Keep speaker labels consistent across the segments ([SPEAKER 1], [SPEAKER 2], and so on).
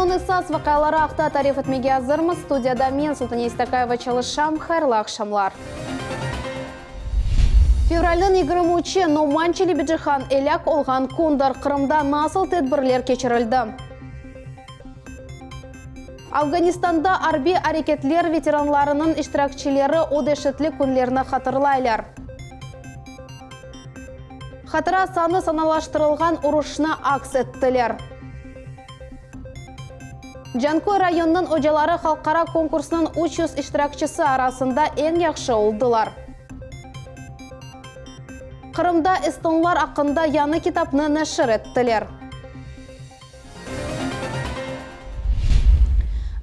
[SPEAKER 1] Künniñ esas vaqiaları aqta tarif etmege azırmız. Studiyada men, Sultane İstakayeva, çalışam. Hayırlı aqşamlar. Fevralniñ 23-i, Noman Çelebicihan elâk olğan kündir. Qırımda nasıl tedbirler keçirildi? Afganistanda arbiy areketler veteranlarınıñ iştirakçileri o deşetli künlerni hatırlaylar. Hatıra sanı sanalaştırılğan uruşnı aks ettiler. Canköy rayonınıñ ocaları halqara konkursnıñ 300 iştirakçisi arasında eñ yahşı oldılar. Qırımda estonlar aqqında yañı kitapnı neşir ettiler.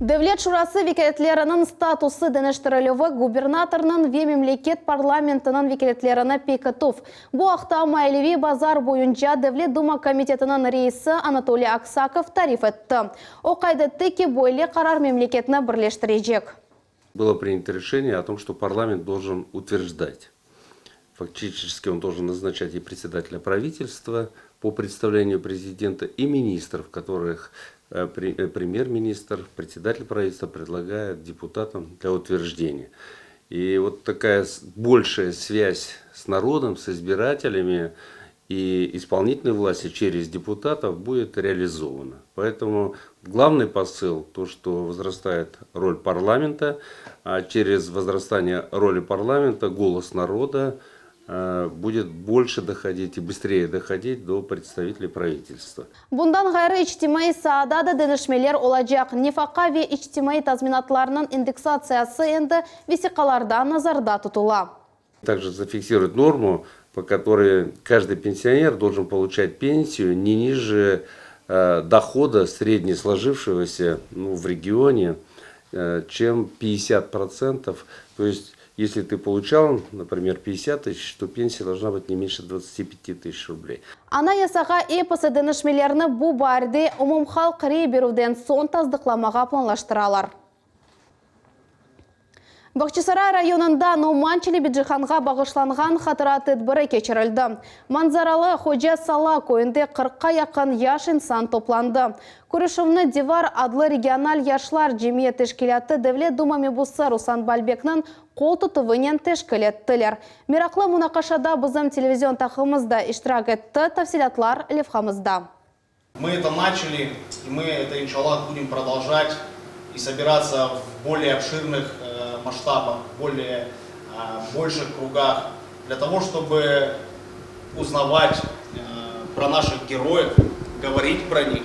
[SPEAKER 1] Devlet şurası vekâletleriniñ statusı deñiştirilüvi, gubernatornıñ ve memleket parlamentiniñ vekâletlerini pekitüv. Bu aqta Maliyeviy bazar boyunca Devlet Duma komitetiniñ reisi Anatoliy Aksakov tarif etti. O qayd etti ki, böyle qarar memleketni birleştirecek.
[SPEAKER 2] Было принято решение о том, что парламент должен утверждать. Фактически он должен назначать и председателя правительства по представлению президента, и министров, которых э, э, премьер-министр, председатель правительства предлагает депутатам для утверждения. И вот такая большая связь с народом, с избирателями и исполнительной власти через депутатов будет реализована. Поэтому главный посыл, то, что возрастает роль парламента, а через возрастание роли парламента голос народа э, будет больше доходить и быстрее доходить до представителей правительства.
[SPEAKER 1] Bundan ğayrı içtimaiy saada da deñişmeler olacaq. Nefaqa ve içtimaiy tazminatlarnıñ indeksatsiyası endi vesiqalarda nazarda tutula.
[SPEAKER 2] Также зафиксировать норму, по которой каждый пенсионер должен получать пенсию не ниже э, дохода среднесложившегося ну, в регионе, э, чем 50%. То есть, если ты получал, например, 50 тысяч, то пенсия должна быть не меньше 25 тысяч рублей.
[SPEAKER 1] Anayasağa episi deñişmelerni bu baarde umumhalq rey berüvden soñ tasdıqlamağa planlaştıralar. Bağçasaray rayonında Noman Çelebicihanğa bağışlanğan hatıra tedbiri keçirildi. Manzaralı Hoca Sala köyünde qırqqa yaqın yaş insan toplandı. Körüşüvni Divar adlı regional yaşlar cemiyet teşkilâtı Devlet Duma mebusı Ruslan Balbekniñ qol tutuvınen teşkil ettiler. Meraqlı munaqaşada bizim televizion taqımımız da iştirak etti, tafsilâtlar levhamızda.
[SPEAKER 3] Мы это начали, и мы это, иншаллах, будем продолжать и собираться в более обширных э, масштабах, в более э, больших кругах, для того, чтобы узнавать э, про наших героев, говорить про них,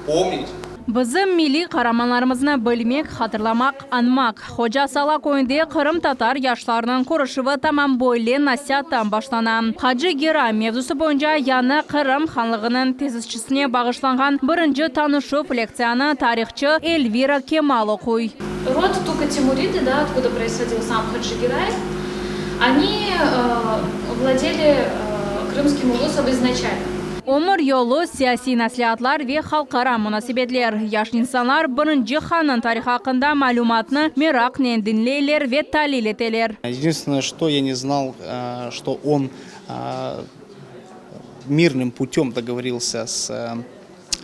[SPEAKER 3] помнить.
[SPEAKER 4] Bizim milliy qaramanlarımıznı bilmek, hatırlamaq, añmaq. Hoca Sala köyünde qırımtatar yaşlarınıñ körüşüvi tamam böyle nasiattan başlana. Hacı Geray mevzusı boyunca yañı Qırım hanlığınıñ tesisçisine bağışlanğan birinci tanışuv lektsiyanı tarihçı Elvira Kemal oquy.
[SPEAKER 5] Род Тука-Тимуриды, да, откуда происходил сам Хаджи Герай, они владели Крымским улусом изначально.
[SPEAKER 4] Ömür yolu, siyasiy nasiatlar ve halqara munasebetler. Yaş insanlar birinci hannıñ tarihı aqqında malümatnı meraqnen diñleyler ve talil eteler.
[SPEAKER 3] Единственное, что я не знал, что он мирным путем договорился с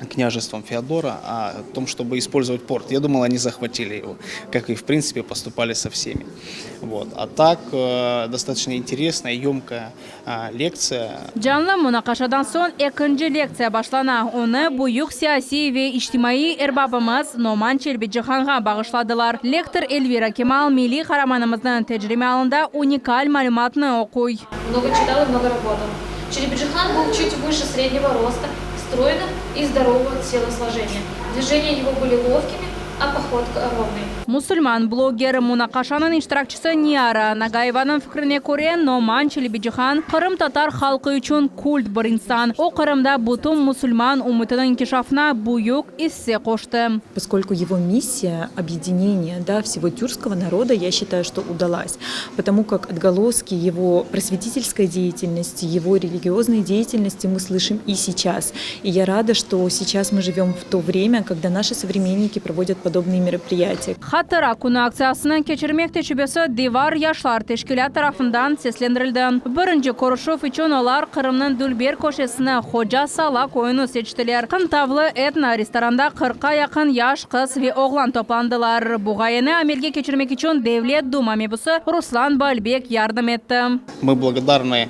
[SPEAKER 3] княжеством Феодора о том, чтобы использовать порт. Я думал, они захватили его, как и в принципе поступали со всеми. Вот. А так, э, достаточно интересная, емкая лекция.
[SPEAKER 4] Canlı munaqaşadan soñ ekinci lektsiya başlana. Onı büyük siyasiy ve içtimaiy erbabımız Noman Çelebicihanğa bağışladılar. Lektor Elvira Kemal milliy qaramanımıznıñ tercimealında unikal malümatnı oquy.
[SPEAKER 5] Много читал и много работал. Челебиджихан был чуть выше среднего роста, стройным и здорового телосложения. Движения его были ловкими, а походка ровной.
[SPEAKER 4] Musulman bloger, munaqaşanıñ iştirakçisi Niyara Nagayevanıñ fikrine köre, Noman Çelebicihan qırımtatar halqı içün kult bir insan. O, Qırımda bütün musulman ümmetiniñ inkişafına büyük isse qoştı.
[SPEAKER 6] Поскольку его миссия объединения, да, всего тюркского народа, я считаю, что удалась, потому как отголоски его просветительской деятельности, его религиозной деятельности мы слышим и сейчас. И я рада, что сейчас мы живем в то время, когда наши современники проводят параллели. подобные мероприятия.
[SPEAKER 4] Hatıra künü aktsiyasını keçirmek teşebbüsi Divar yaşlar teşkilât tarafından seslendirildi. Birinci körüşüv içün olar Qırımnıñ dülber köşesini, Hoca Sala köyüni seçtiler. Qıntavlı etno-restoranda qırqqa yaqın yaş qız ve oğlan toplandılar. Bu ğayeni amelge keçirmek içün Devlet Duma mebusı Ruslan Balbek yardım etti.
[SPEAKER 3] Мы благодарны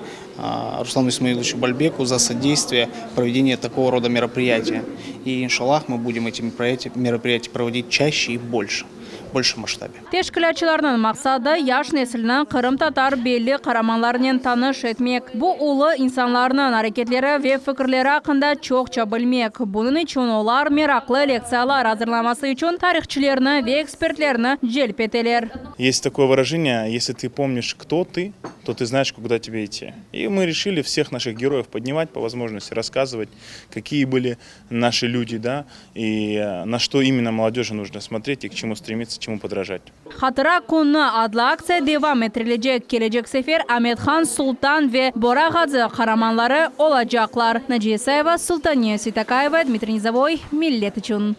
[SPEAKER 3] Руслану Исмаиловичу Бальбеку за содействие в проведении такого рода мероприятия. И, иншаллах, мы будем эти мероприятия проводить чаще и больше, в большем масштабе.
[SPEAKER 4] Teşkilâtçılarnıñ maqsadı, yaş nesilni qırımtatar belli qaramanlarınen tanış etmek, bu ulu insanlarnıñ areketleri ve fikirleri aqqında çoqça bilmek. Bunıñ içün olar meraqlı lektsiyalar azırlaması içün tarihçilerni ve ekspertlerni celp eteler.
[SPEAKER 7] Есть такое выражение, если ты помнишь, кто ты, то ты знаешь, куда тебе идти. И мы решили всех наших героев поднимать по возможности, рассказывать, какие были наши люди, да, и на что именно молодежи нужно смотреть и к чему стремиться, чему подражать.
[SPEAKER 4] Hatıra künü adlı aktsiya devam ettirilecek. Kelecek sefer Amet-Han Sultan ve Bora Ğazı qaramanları olacaqlar. Naciye İsayeva, Sultaniye Seytakayeva, Dmitriy Nizovoy, Millet içün.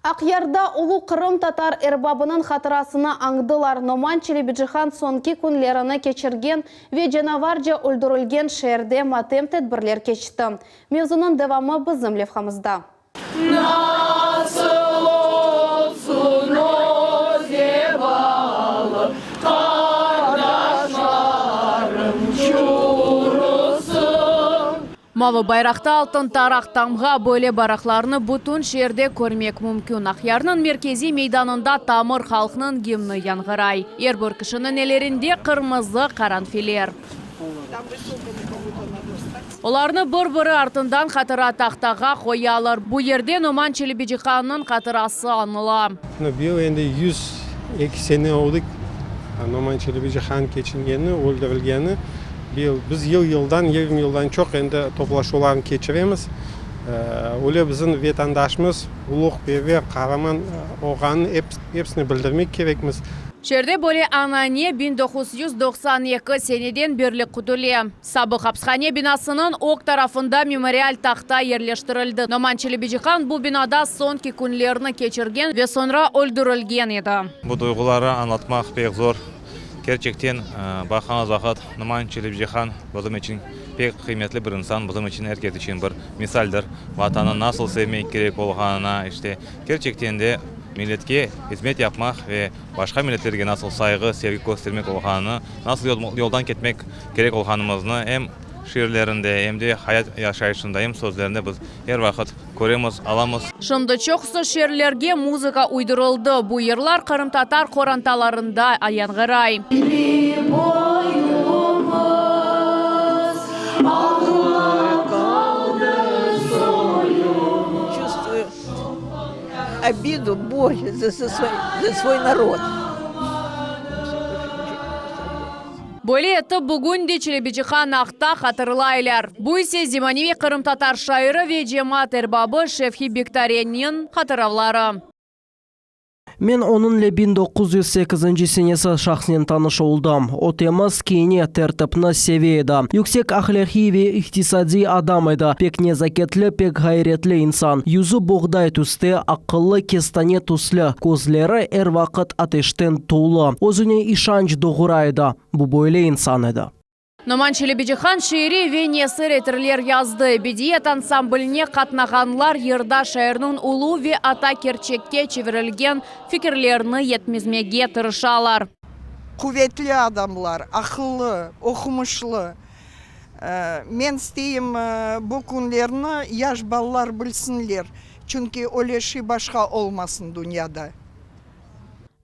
[SPEAKER 1] Aqyarda ulu qırımtatar erbabınıñ hatırasını añdılar. Noman Çelebicihan soñki künlerini keçirgen ve canavarca öldürilgen şeerde matem tedbirler keçti. Mevzunıñ devamı bizim levhamızda.
[SPEAKER 8] Nasıl olsun o zevalı, Qardaşlarım çurusın.
[SPEAKER 9] Mavı bayraqta altın taraq, tamğa, böyle bayraqlarnı bütün şeerde körmek mümkün. Aqyarnıñ merkeziy meydanında tamır halqnıñ gimni yañğıray. Er bir kişiniñ ellerinde qırmızı qaranfiller. Olarnı bir-biri artından hatıra tahtağa qoyalar. Bu yerde Noman Çelebicihannıñ hatırası añıla.
[SPEAKER 10] Mına bıyıl endi 102 sene oldı Noman Çelebicihan keçingeni, öldürilgeni. Bıyıl biz yıl-yıldan, 20 yıldan çoq endi toplaşuvlarnı keçiremiz. Öyle bizim vetandaşımız, uluqperver, qaraman olğanını episine bildirmek kerekmiz.
[SPEAKER 9] Şeerde böyle anane 1992 seneden berli kütüle. Sabıq apishane binasınıñ ög tarafında memorial tahta yerleştirildi. Noman Çelebicihan bu binada soñki künlerini keçirgen ve soñra öldürilgen edi.
[SPEAKER 11] Bu duyğuları añlatmaq pek zor. Kerçekten, baqğanımız vaqıt, Noman Çelebicihan bizim içün pek qıymetli bir insan, bizim içün, er kes içün bir misaldir. Vatanı nasıl sevmek kerek olğanına, işte, kerçekten de, milletke hizmet yapmaq ve başqa milletlerge nasıl sayğı, sevgi köstermek olğanını, nasıl yoldan ketmek kerek olğanımıznı em şiirlerinde, em de hayat yaşayışında, em sözlerinde biz er vaqıt köremiz, alamız.
[SPEAKER 9] Şimdi çoqusı şiirlerge muzıka uydurıldı. Bu yırlar qırımtatar qorantalarında yañğıray.
[SPEAKER 8] Milli boyumız altınğa qaldı soyumız.
[SPEAKER 12] Чувствую обиду, боль за свой народ.
[SPEAKER 9] Böyle etip, bugün de Çelebicihan aqta hatırlaylar. Bu ise zemaneviy qırımtatar şairi ve cemaat erbabı Şevhi Bektarenniñ hatıravları.
[SPEAKER 13] Men onıñle 1908-nci senesi şahsnen tanış oldım. O temiz kiyine, tertipni seve edi. Yüksek ahlâqiy ve iqtisadiy adam edi. Pek nezaketli, pek ğayretli insan. Yüzü boğday tüste, aqıllı kestane tüslü, közleri er vaqıt ateşten tolu, özüne işanç doğura edi. Bu böyle insan edi.
[SPEAKER 9] Noman Çelebicihan şiiriy ve nesir eserler yazdı. Ebediyet ansambline qatnağanlar yırda şairniñ ulu ve atta kerçekke çevirilgen fikirlerini yetkizmege tırışalar.
[SPEAKER 12] Quvetli adamlar, aqıllı, oqumışlı. Men isteyim bu künlerni yaş balalar bilsinler, çünki öyle şey başqa olmasın dünyada.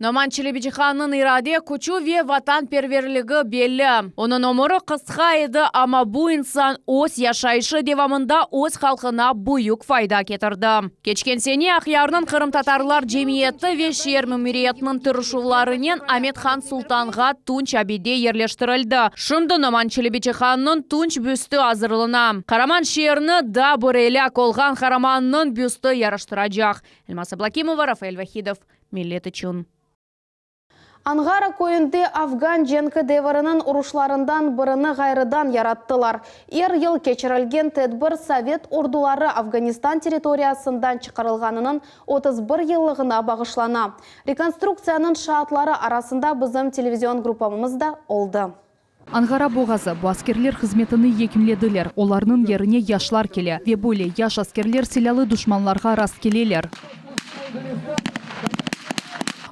[SPEAKER 9] Noman Çelebicihannıñ irade küçü ve vatanperverligi belli. Onıñ ömüri qısqa edi, amma bu insan öz yaşayışı devamında öz halqına büyük fayda ketirdi. Keçken sene Aqyarnıñ qırımtatarlar cemiyeti ve şeer memuriyetiniñ tırışuvlarınen Amet-Han Sultanğa tunç abide yerleştirildi. Şimdi Noman Çelebicihannıñ tunç büstü azırlana. Qaraman şeerni daa bir elâk olğan qaramannıñ büstü yaraştıracaq. Elmaz Ablâkimova, Rafael Vahidov, Millet içün.
[SPEAKER 1] Anğara köyünde Afgan cenki deviriniñ uruşlarından birini ğayrıdan yarattılar. Er yıl keçirilgen tedbir sovet orduları Afganistan territoriyasından çıqarılğanınıñ 31 yıllığına bağışlana. Rekonstruktsiyanıñ şaatları arasında bizim televizion gruppamız da oldı.
[SPEAKER 14] Anğara boğazı, bu askerler hızmetini yekünlediler, olarnıñ yerine yaşlar kele. Ve böyle yaş askerler silâlı duşmanlarğa rastkeleler.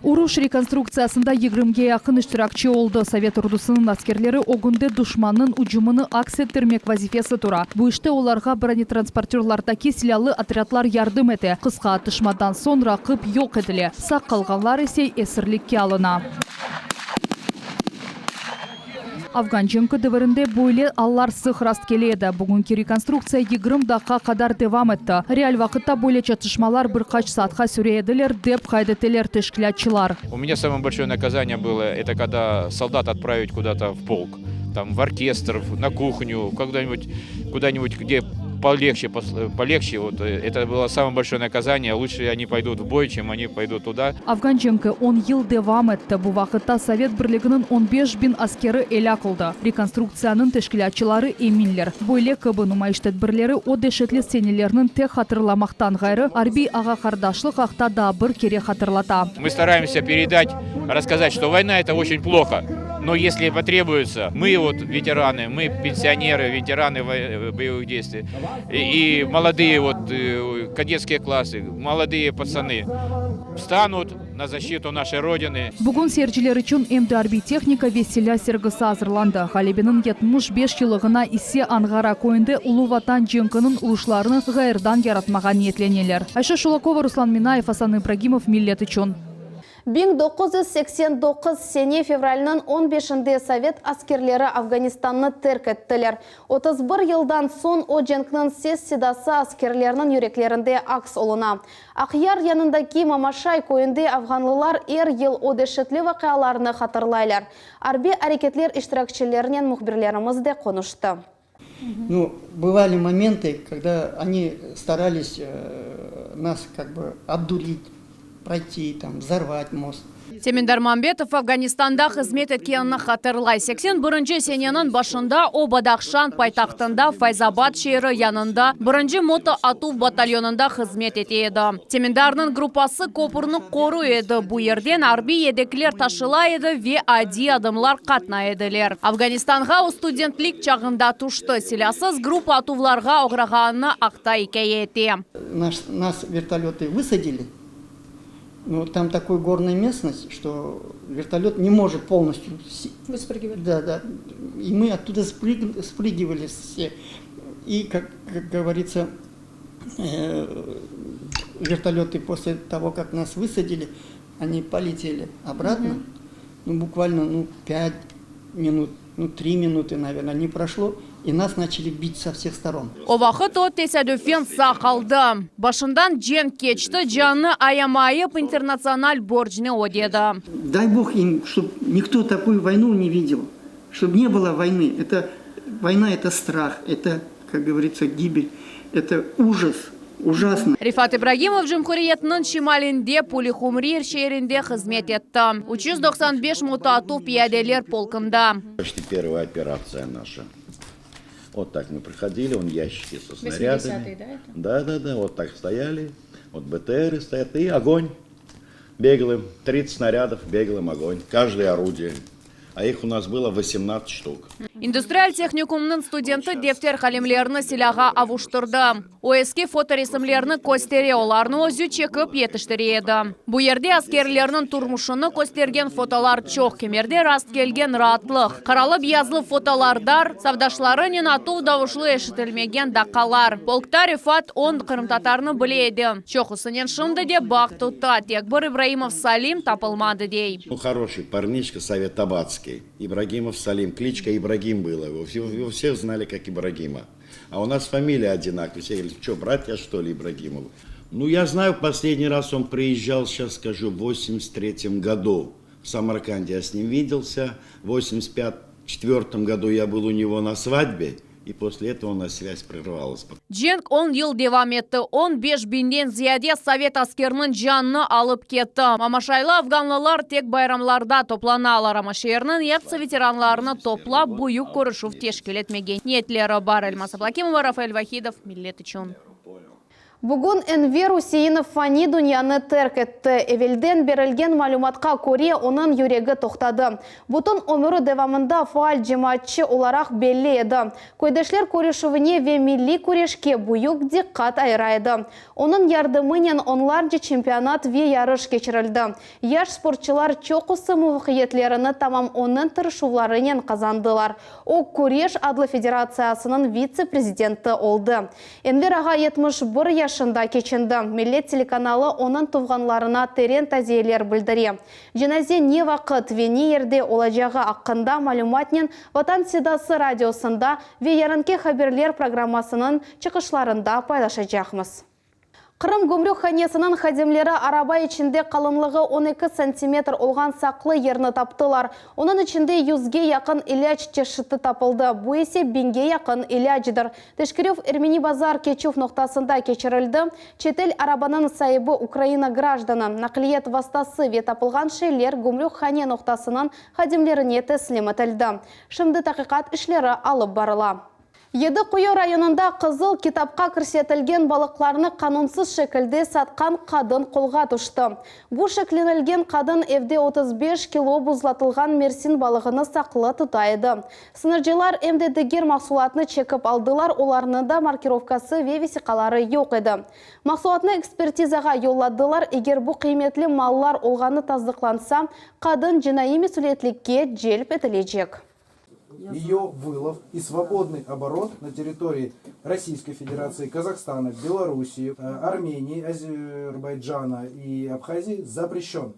[SPEAKER 14] Uruş rekonstruktsiyasında yigirmige yaqın iştirakçi oldı. Sovet ordusınıñ askerleri ögünde duşmannıñ ücümini aks ettirmek vazifesi tura. Bu işte olarğa bronetransportörlardaki silâlı otrâdlar yardım ete. Qısqa atışmadan soñ raqip yoq etile, sağ qalğanlar ise esirlikke alına. Afgan cenki devirinde böyle allar sıq rastkele edi. Bugünki rekonstruktsiya 20 daqqa qadar devam etti. Real vaqıtta böyle çatışmalar bir qaç saatqa süre ediler, dep qayd eteler teşkilâtçılar.
[SPEAKER 15] У меня самое большое наказание было, это когда солдат отправить куда-то в полк, там в оркестр, на кухню, куда-нибудь, куда-нибудь, где полегче, полегче. Вот это было самое большое наказание. Лучше они пойдут в бой, чем они пойдут туда.
[SPEAKER 14] Afgan cenki 10 yıl devam etti. Bu vaqıtta Sovet Birliginiñ 15 biñ askeri elâk oldı. Rekonstruktsiyanıñ teşkilâtçıları eminler, böyle kibi numayış tedbirleri o deşetli senelerniñ tek hatırlamaqtan ğayrı, arbiy ağa-qardaşlıq aqta daa bir kere hatırlata.
[SPEAKER 15] Мы стараемся передать, рассказать, что война это очень плохо. Но если потребуется, мы вот ветераны, мы пенсионеры, ветераны боевых действий, и, и молодые вот кадетские классы, молодые пацаны встанут на защиту нашей Родины.
[SPEAKER 14] Bugün seyirciler içün em de arbiy tehnika ve silâ sergisi azırlandı. Ğalebeniñ 75 yıllığına ise Anğara köyünde Ulu Vatan cenkiniñ uruşlarını ğayrıdan yaratmağa niyetleneler. Ayşe Şulakova, Ruslan Minayev, Asan İbragimov, Millet içün.
[SPEAKER 1] 1989 sene fevralniñ 15-nde sovet askerleri Afganistannı terk ettiler. 31 yıldan soñ o cenkniñ ses-sedası askerlerniñ yüreklerinde aks oluna. Aqyar yanındaki Mamaşay köyünde afğanlılar er yıl o deşetli vaqialarnı hatırlaylar. Arbiy areketler iştirakçilerinen mühbirlerimiz de qonuştı.
[SPEAKER 16] Ну, бывали моменты, когда они старались нас как бы обдурить, пройти, там, взорвать мост.
[SPEAKER 9] Semender Mambetov Afganistanda hızmet etkenini hatırlay. 81 seneniñ başında o Badahşan paytahtında Fayzabad şeeri yanında birinci moto atuv batalyonında hızmet ete edi. Semendarnıñ gruppası köpürni qoruy edi. Bu yerden arbiy yedekler taşıla edi ve adiy adamlar qatnay ediler. Afganistanğa o studentlik çağında tüşti. Silâsız gruppa atuvlarğa oğrağanını aqta ikâye ete.
[SPEAKER 16] Наш, нас вертолеты высадили, но там такой горная местность, что вертолет не может полностью...
[SPEAKER 5] Выспрыгивать.
[SPEAKER 16] Да, да. И мы оттуда спрыг... спрыгивали все. И, как, как говорится, э, вертолеты после того, как нас высадили, они полетели обратно. Угу. Ну, буквально, ну, 5 минут, ну, 3 минуты, наверное, не прошло, и нас начали бить со всех сторон.
[SPEAKER 9] O vaqıt o tesadüfen sağ qaldı. Başından cenk keçti, canını ayamayıp internatsional borcnı ödedi.
[SPEAKER 16] Дай Бог им, чтобы никто такую войну не видел, чтобы не было войны. Это, война – это страх, это, как говорится, гибель, это ужас, ужасно.
[SPEAKER 9] Refat İbragimov Cumhuriyetniñ şimalinde Puli-Humri şeerinde hızmet etti. 395 motoatuv piyadeler polkunda.
[SPEAKER 17] Почти первая операция наша. Вот так мы приходили, вон ящики со снарядами.
[SPEAKER 5] да, это?
[SPEAKER 17] Да, да, да, вот так стояли. Вот БТРы стоят, и огонь. Беглым, 30 снарядов, беглым огонь. Каждое орудие. А их у нас было 18 штук.
[SPEAKER 9] İndustrial tehnikumnıñ studenti defter qalemlerini silâğa avuştırdı. O eski fotoresimlerni köstere, olarnı özü çekip yetiştire edi. Bu yerde askerlerniñ turmuşını köstergen fotolar çoq. Kimerde rast kelgen raatlıq. Qaralı-beyazlı fotolarda safdaşlarınen atuv davuşlı eşitilmegen daqqalar. Polkta Refat 10 qırımtatarnı bile edi. Çoqusınen şimdi de bağ tuta. Tek bir İbraimov Salim tapılmadı dey.
[SPEAKER 17] Ну, хороший парнишка советабадский. Ибрагимов Салим. Кличка Ибрагим была. Его, его всех знали как Ибрагима. А у нас фамилия одинаковая. Все говорили, что, братья, что ли, Ибрагимовы? Ну, я знаю, последний раз он приезжал, сейчас скажу, в 83 году. В Самарканде я с ним виделся. В 84 году я был у него на свадьбе. И после этого у нас связь прервалась.
[SPEAKER 9] Cenk on yıl devam etti, on beş biñden ziyade sovet askeriniñ canını alıp ketti. Mamaşaylı afğanlılar tek bayramlarda toplanalar, amma şeerniñ episi veteranlarını toplap, büyük körüşüv teşkil etmege niyetleri bar. Elmaz Ablâkimova, Rafael Vahidov, Millet içün.
[SPEAKER 1] Bugün Enver Üseinov fani dünyanı terk etti. Evelden berilgen malümatqa köre, onıñ yüregi toqtadı. Bütün ömüri devamında faal cemaatçı olaraq belli edi. Köydeşler körüşüvine ve milliy küreşke büyük diqqat ayıra edi. Onıñ yardımınen onlarca çempionat ve yarış keçirildi. Yaş sportçılar çoqusı muvafaqiyetlerini tamam onıñ tırışuvlarınen qazandılar. O, Küreş adlı federatsiyasınıñ vitse-prezidenti oldı. Enver ağa 71 yaşında keçindi. Millet telekanalı onıñ tuvğanlarına teren taziyeler bildire. Cenaze ne vaqıt ve ne yerde olacağı aqqında malümatnen Vatan sedası radiosında ve yarınki haberler programmasınıñ çıqışlarında paylaşacaqmız. Qırım gümrük hanesiniñ hadimleri araba içinde qalınlığı 12 santimetr olğan saqlı yerni taptılar. Onıñ içinde yüzge yaqın ilâc çeşiti tapıldı, bu ise biñge yaqın ilâcdır. Teşkerüv Ermeni Bazar keçüv noqtasında keçirildi. Çetel arabanıñ saibi Ukraina grajdanı. Naqliyet vastası ve tapılğan şeyler gümrük hane noqtasınıñ hadimlerine teslim etildi. Şimdi taqiqat işleri alıp barıla. Yedi Quyu rayonında Qızıl kitapqa kirsetilgen balıqlarnı qanunsız şekilde satqan qadın qolğa tüşti. Bu şeklenilgen qadın evde 35 kilo buzlatılğan mersin balığını saqlı tuta edi. Sıñırcılar em de diger mahsulatnı çekip aldılar, olarnıñ da markirovkası ve vesiqaları yoq edi. Mahsulatnı ekspertizağa yolladılar, eger bu qıymetli mallar olğanı tasdıqlansa, qadın cinaiy mesüliyetlikke celp etilecek.
[SPEAKER 18] Ее вылов и свободный оборот на территории Российской Федерации, Казахстана, Белоруссии, Армении, Азербайджана и Абхазии запрещен.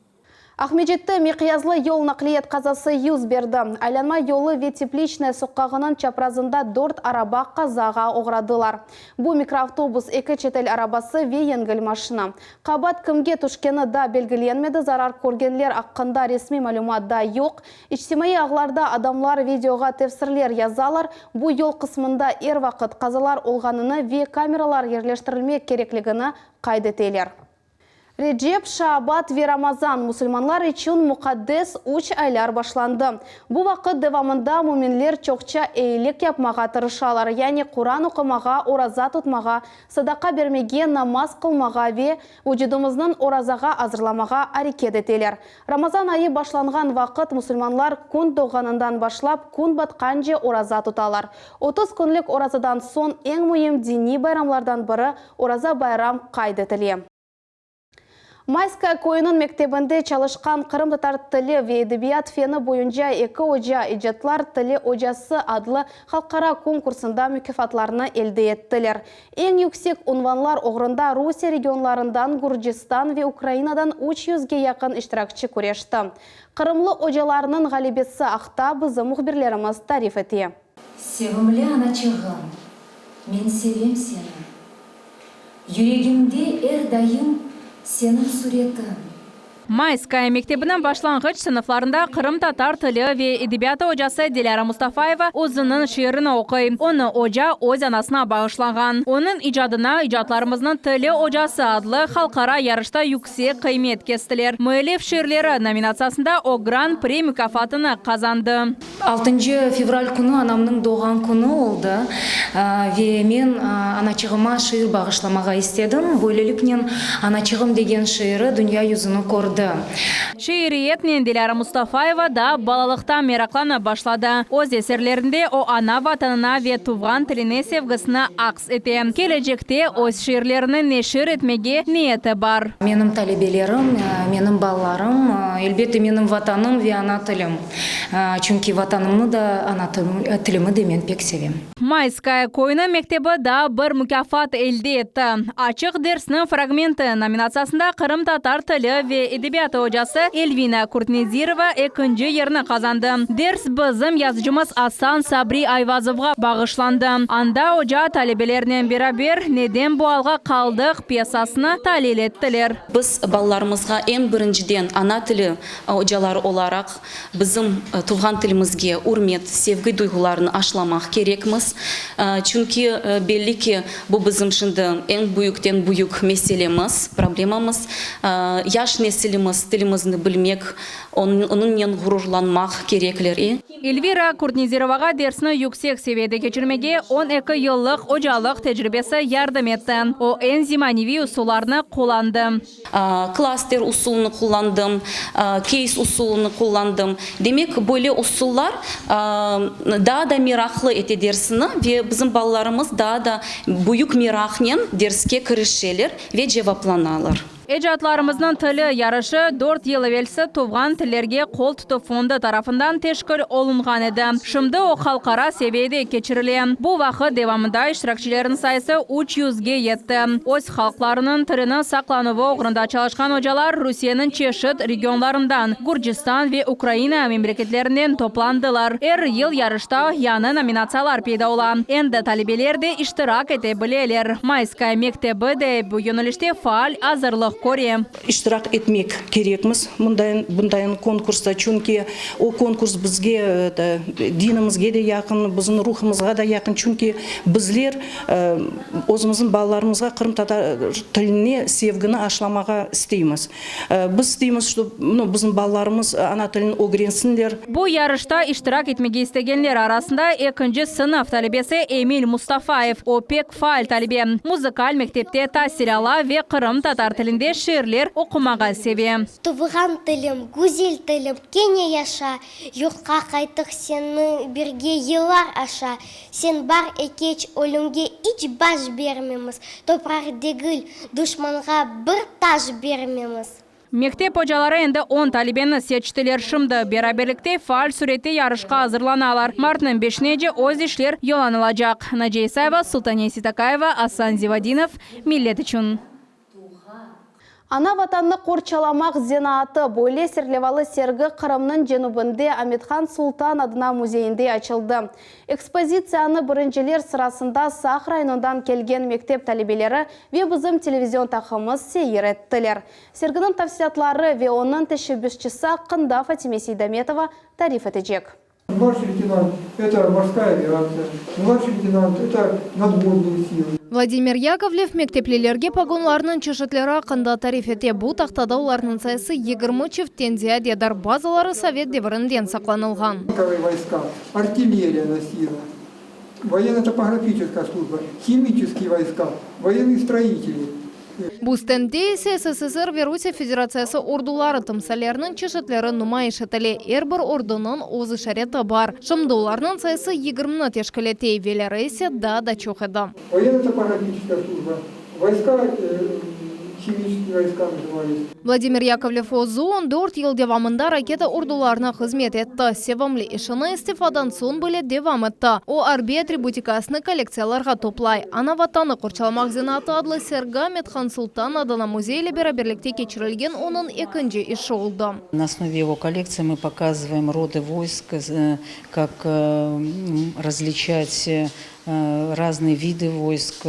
[SPEAKER 1] Aqmescitte miqyaslı yol naqliyat qazası yüz berdi. Aylanma yolu ve Tepliçnaya soqağınıñ çaprazında dört araba qazağa oğradılar. Bu mikroavtobus, eki çetel arabası ve yengil maşina. Qabaat kimge tüşkeni daa belgilenmedi, zarar körgenler aqqında resmiy malümat daa yoq. İçtimaiy ağlarda adamlar videoğa tefsirler yazalar, bu yol qısmında er vaqıt qazalar olğanını ve kameralar yerleştirilmek kerekligini qayd eteler. Recep, Şaabat ve Ramazan, musulmanlar içün muqaddes üç aylar başlandı. Bu vaqıt devamında müminler çoqça eyilik yapmağa tırışalar, yani Quran oqumağa, oraza tutmağa, sadaqa bermege, namaz qılmağa ve vucudımıznıñ orazağa azırlamağa areket eteler. Ramazan ayı başlanğan vaqıt musulmanlar kün doğğanından başlap kün batqance oraza tutalar. 30 künlik orazadan soñ eñ müim diniy bayramlardan biri Oraza bayram qayd etile. Mayskaya köyüniñ mektebinde çalışqan qırımtatar tili ve edebiyat feni boyunca eki oca İcatlar tili ocası adlı halqara konkursında mukâfatlarnı elde ettiler. Eñ yüksek unvanlar oğrunda Rusiye regionlarından, Gürcistan ve Ukrainadan üç yüzge yaqın iştirakçi küreşti. Qırımlı ocalarnıñ ğalebesi aqta bizim mühbirlerimiz tarif ete.
[SPEAKER 19] Sevimli anaçığım, men sevem seni. Yüregimde er daim seniñ suretiñ.
[SPEAKER 4] Mayskaya mektebiniñ başlanğıç sınıflarında qırımtatar tili ve edebiyatı ocası Dilâra Mustafayeva özüniñ şiirini oquy. Onı oca öz anasına bağışlağan. Onıñ icadına İcatlarımıznıñ tili ocası adlı halqara yarışta yüksek qıymet kestiler. Müellif şiirleri nominatsiyasında o Gran-pri mukâfatını qazandı.
[SPEAKER 19] Altıncı fevral künü anamnıñ doğğan künü oldı ve men anaçığıma şiir bağışlamağa istedim. Böyleliknen Anaçığım degen şiiri dünya yüzüni kördi.
[SPEAKER 4] Şiiriyetnen Dilâra Mustafayeva daa balalıqtan meraqlanıp başladı. Öz eserlerinde o ana Vatanına ve tuvğan tiline sevgisini aks ete. Kelecekte öz şiirlerini neşir etmege niyeti bar.
[SPEAKER 19] Menim talebelerim, menim balalarım, elbette menim Vatanım ve ana tilim. Çünki Vatanımnı da, ana tilimi de men pek sevem.
[SPEAKER 4] Mayskaya köyüniñ mektebi daa bir mukâfat elde etti. Açıq dersniñ fragmenti nominatsiyasında qırımtatar tili ve edebiyatı. edebiyatı ocası Elvina Kurtnezirova ekinci yerni qazandı. Ders bizim yazıcımız Asan Sabri Ayvazovğa bağışlandı. Anda oca talebelernen beraber Neden bu alğa qaldıq pyesasını talil ettiler.
[SPEAKER 20] Biz balalarımızğa eñ birinciden ana tili ocaları olaraq bizim tuvğan tilimizge ürmet, sevgi duyğularını aşılamaq kerekmiz. Çünki belli ki, bu bizim şimdi eñ büyükten büyük meselemiz, problemamız. Yaş nesilimiz tilimizni bilmek, onıñnen ğururlanmaq kerekler.
[SPEAKER 4] Elvira Kurtnezirovağa dersni yüksek seviyede keçirmege 12 yıllıq ocalıq tecribesi yardım etti. O, eñ zemaneviy usullarnı qullandı.
[SPEAKER 20] Klaster usulını qullandım, keys usulını qullandım. Demek, böyle usullar daa da meraqlı ete dersini ve bizim balalarımız daa da büyük meraqnen derske kirişeler ve cevaplanalar.
[SPEAKER 4] Ecatlarımıznıñ tili yarışı dört yıl evelsi Tuvğan tillerge qol tutuv fondu tarafından teşkil olunğan edi. Şimdi o halqara seviyede keçirile. Bu vaqıt devamında iştirakçilerniñ sayısı üç yüzge yetti. Öz halqlarınıñ tilini saqlanuvı oğrunda çalışqan ocalar Rusiyeniñ çeşit regionlarından, Gürcistan ve Ukraina memleketlerinden toplandılar. Er yıl yarışta yañı nominatsiyalar peyda ola. Endi talebeler de iştirak ete bileler. Mayskaya mektebi de bu yönelişte faal azırlıq köre.
[SPEAKER 21] İştirak etmek kerekmiz mundayın, bundayın konkursta, çünki o konkurs bizge, dinimizge de yaqın, bizim ruhumızğa da yaqın, çünki bizler özümizniñ balalarımızğa qırımtatar tiline sevgini aşlamağa isteymiz. Biz isteymiz, ştob, nu, bizim balalarımız ana tilini ögrensinler.
[SPEAKER 4] Bu yarışta iştirak etmege istegenler arasında ekinci sınıf talebesi Emil Mustafayev. O, pek faal talebe, muzıkal mektepte tasil ala ve qırımtatar tilinde şiirler oqumağa seve.
[SPEAKER 22] Tuvğan tilim, güzel tilim, kene yaşa, Yurtqa qaytıq seniñ birge yıllar aşa. Sen bar ekeç, ölümge iç baş bermemiz, Topraq degil, duşmanğa bir taş bermemiz.
[SPEAKER 4] Mektep ocaları endi on talebeni seçtiler. Şimdi beraberlikte faal sürette yarışqa azırlanalar. Martnıñ beşinece öz işler yollanılacaq. Naciye İsayeva, Sultaniye Seytakayeva, Asan Zivadinov, Millet içün.
[SPEAKER 1] Ana Vatannı qorçalamaq zenaatı, böyle serlevalı sergi Qırımnıñ cenübinde Amethan Sultan adına müzeyinde açıldı. Ekspozitsiyanı birinciler sırasında Saq rayonından kelgen mektep talebeleri ve bizim televizion taqımız seyir ettiler. Serginiñ tafsilâtları ve onıñ teşebbüsçisi aqqında Fatime Seydametova tarif etecek.
[SPEAKER 23] Mladşiy leytenant, eto morskaya aviatsiya, mladşiy leytenant, eto nadvodnıye silı.
[SPEAKER 5] Vladimir Yakovlev mekteplilerge pogonlarnıñ çeşitleri aqqında tarif ete. Bu tahtada olarnıñ sayısı 20 çiftten ziyadedir, bazıları sovet devirinden saqlanılğan.
[SPEAKER 23] Tankovıye voyska, artilleriya nosila, voyenno-topografiçeskaya slujba, himiçeskiye voyska, voyennıye stroiteli.
[SPEAKER 5] Bu stendde ise SSSR ve Rusiye Federatsiyası orduları timsalleriniñ çeşitleri numayış etile. Er bir ordunıñ öz işareti bar. Şimdi olarnıñ sayısı yigirmini teşkil ete, evelleri ise daa da çoq edi.
[SPEAKER 23] Voyenno-topografiçeskaya slujba, voyska himiçeskiye voyska nazıvались.
[SPEAKER 5] Vladimir Yakovlev özü on dört yıl devamında raketa ordularına hızmet etti. Sevimli işini istifadan soñ bile devam etti. O, arbiy atributikasını kollektsiyalarğa toplay. Ana Vatanı qorçalamaq zenaatı adlı sergi Amethan Sultan adına müzey ile beraberlikte keçirilgen onıñ ekinci işi oldı.
[SPEAKER 24] Na osnovе его коллекции мы показываем роды войск, как различать разные виды войск,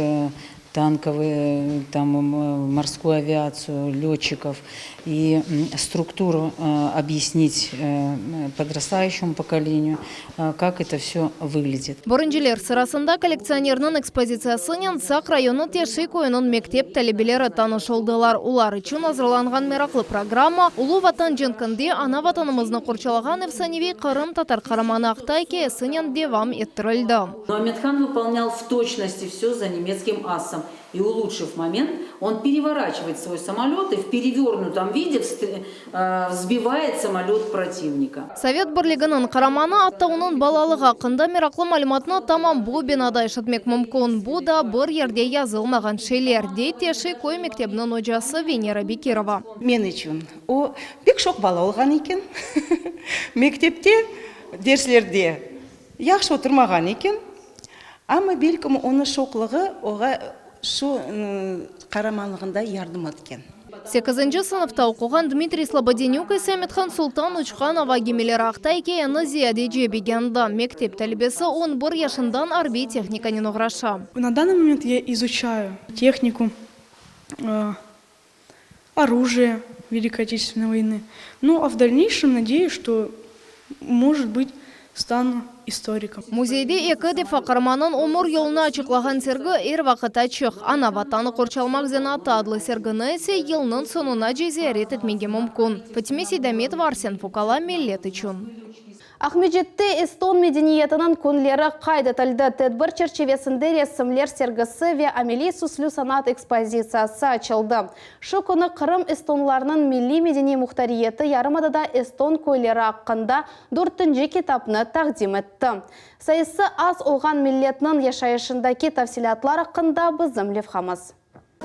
[SPEAKER 24] танковые, там, морскую авиацию, летчиков и структуру объяснить подрастающему поколению, как это все выглядит.
[SPEAKER 5] Birinciler sırasında kollektsionerniñ ekspozitsiyasınen Saq rayonı Teşi köyüniñ mektep talebeleri tanış oldılar. Olar içün azırlanğan meraqlı programma Ulu Vatan cenkinde ana Vatanımıznı qorçalağan efsaneviy qırımtatar qaramanı aqta ikâyesinen devam ettirildi.
[SPEAKER 25] Но Amethan выполнял в точности все за немецким асом. И улучшив момент, он переворачивает свой самолет и в перевернутом виде сбивает самолет противника.
[SPEAKER 5] Sovet Birliginiñ qaramanı, atta onıñ balalığı aqqında meraqlı malümatnı tamam bu binada eşitmek mümkün. Bu da bir yerde yazılmağan şeyler, dey Teşi köy mektebiniñ ocası Venera Bekirova.
[SPEAKER 26] Men içün o pek şoq bala olğan eken. Mektepte derslerde Yahşı oturmağan eken, amma belkim onıñ şoqluğı oğa şu qaramanlığında yardım etken.
[SPEAKER 5] Sekizinci sınıfta oquğan Dmitriy Slobodenük ise Amethan Sultan uçqan ava gemileri aqta ikâyeni ziyadece begendi. Mektep talebesi on bir yaşından arbiy tehnikanen oğraşa.
[SPEAKER 2] На данный момент я изучаю технику, оружие Великой Отечественной войны. Ну, а в дальнейшем надеюсь, что, может быть, стану историком.
[SPEAKER 5] Müzeyde eki defa qaramannıñ ömür yolunı açıqlağan sergi er vaqıt açıq. Ana Vatanı qorçalamaq zenaatı adlı sergini ise yılnıñ soñunace ziyaret etmege mümkün. Fatime Seydametova, Arsen Fokala, Millet içün.
[SPEAKER 1] Aqmescitte eston medeniyetiniñ künleri qayd etildi. Tedbir çerçivesinde resimler sergisi ve ameliy süslü sanat ekspozitsiyası açıldı. Şu künü Qırım estonlarınıñ milliy-medeniy muhtariyeti yarımadada eston köyleri aqqında dörtünci kitapnı taqdim etti. Sayısı az olğan milletniñ yaşayışındaki tafsilâtlar aqqında bizim levhamız.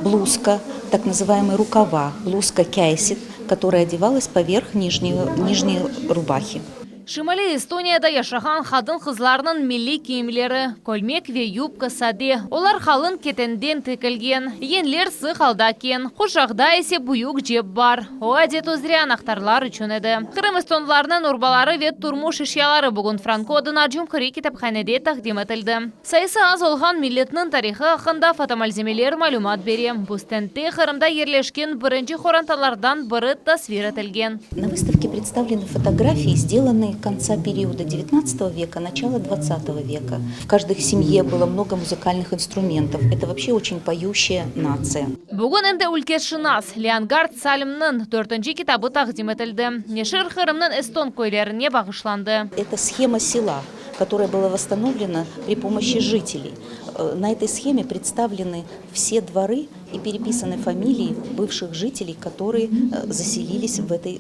[SPEAKER 3] Bluzka, tak nazıvaemıy rukava, bluzka kâysit, kotoraya odevalas poverh nijney nijney rubahi.
[SPEAKER 4] Şimaliy Estoniyada yaşağan qadın-qızlarnıñ milliy kiyimleri, kölmek ve yubka sade. Olar qalın ketenden tikilgen. Yenler sıq alda keñ, quşaqda ise büyük cep bar. O, adet üzre anahtarlar içün edi. Qırım estonlarınıñ urbaları ve turmuş eşyaları bugün Franko adına Cumhuriy kitaphanede taqdim etildi. Sayısı az olğan milletniñ tarihı aqqında fotomalzemeler malümat bere. Bu stendte Qırımda yerleşken birinci qorantalardan biri tasvir etilgen.
[SPEAKER 3] Na выставке представлены фотографии, сделанные конца периода девятнадцатого века, начала двадцатого века. В каждой семье было много музыкальных инструментов. Это вообще очень поющая нация.
[SPEAKER 4] Bugün endi ülkeşınas Leongard Salmniñ dörtünci kitabı taqdim etildi. Neşir Qırımnıñ eston köylerine bağışlandı.
[SPEAKER 3] Это схема села, которая была восстановлена при помощи жителей. На этой схеме представлены все дворы и переписаны фамилии бывших жителей, которые заселились в этой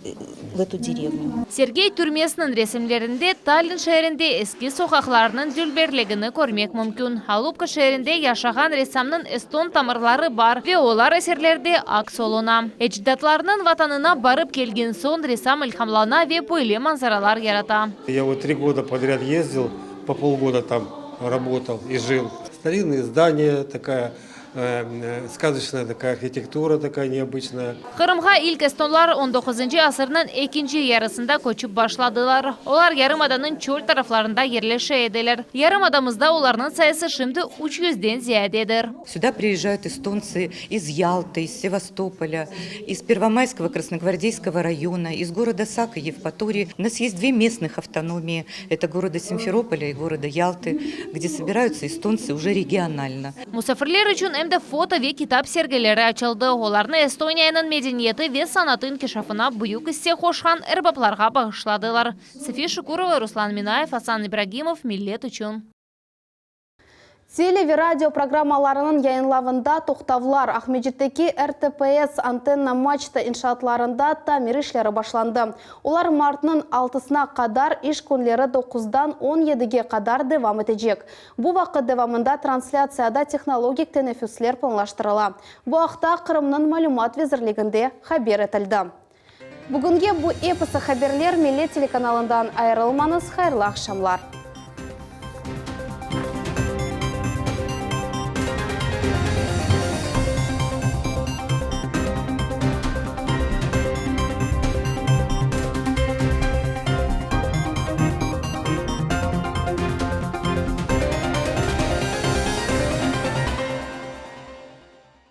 [SPEAKER 3] в эту деревню.
[SPEAKER 4] Sergey Türmesniñ resimlerinde Tallinn şeerinde eski soqaqlarnıñ dülberligini körmek mümkün. Alupka şeerinde yaşağan ressamnıñ eston tamırları bar ve olar eserlerde aks oluna. Ecdatlarınıñ vatanına barıp kelgen soñ ressam ilhamlana ve böyle manzaralar yarata.
[SPEAKER 6] Я вот три года подряд ездил, по полгода там работал и жил. Старинные здания, такая сказочная такая архитектура такая необычная.
[SPEAKER 4] Qırımğa ilk estonlar on doquzıncı asırnıñ ekinci yarısında köçip başladılar. Olar yarımadanıñ çöl taraflarında yerleşe ediler. Yarımadamızda olarnıñ sayısı şimdi üç yüzden ziyadedir.
[SPEAKER 7] Süda priezjayut estonцы iz Yalты, iz Sevastopolya, iz Первомайского Красногвардейского района, iz gорода Сак и Евпатории. У нас есть две местных автономии, это города Симферополя и города Ялты, где собираются эстонцы уже регионально.
[SPEAKER 4] Musafirler içün em de foto ve kitap sergileri açıldı, olarnı Estoniyanıñ medeniyeti ve sanatı inkişafına büyük isse qoşqan erbaplarğa bağışladılar. Safiye Şukurova, Ruslan Minayev, Asan İbragimov, Millet içün.
[SPEAKER 1] Tele ve radio programmalarınıñ yayınlavında toqtavlar, Aqmescitteki RTPS antenna-maçta inşaatlarında tamir işleri başlandı. Olar martnıñ altısına qadar iş künleri doquzdan on yedige qadar devam etecek. Bu vaqıt devamında translâtsiyada tehnologik teneffüsler planlaştırıla. Bu aqta Qırımnıñ malümat vezirliginde haber etildi. Bugünge bu episi haberler, Millet telekanalından ayırılmañız, hayırlı aqşamlar.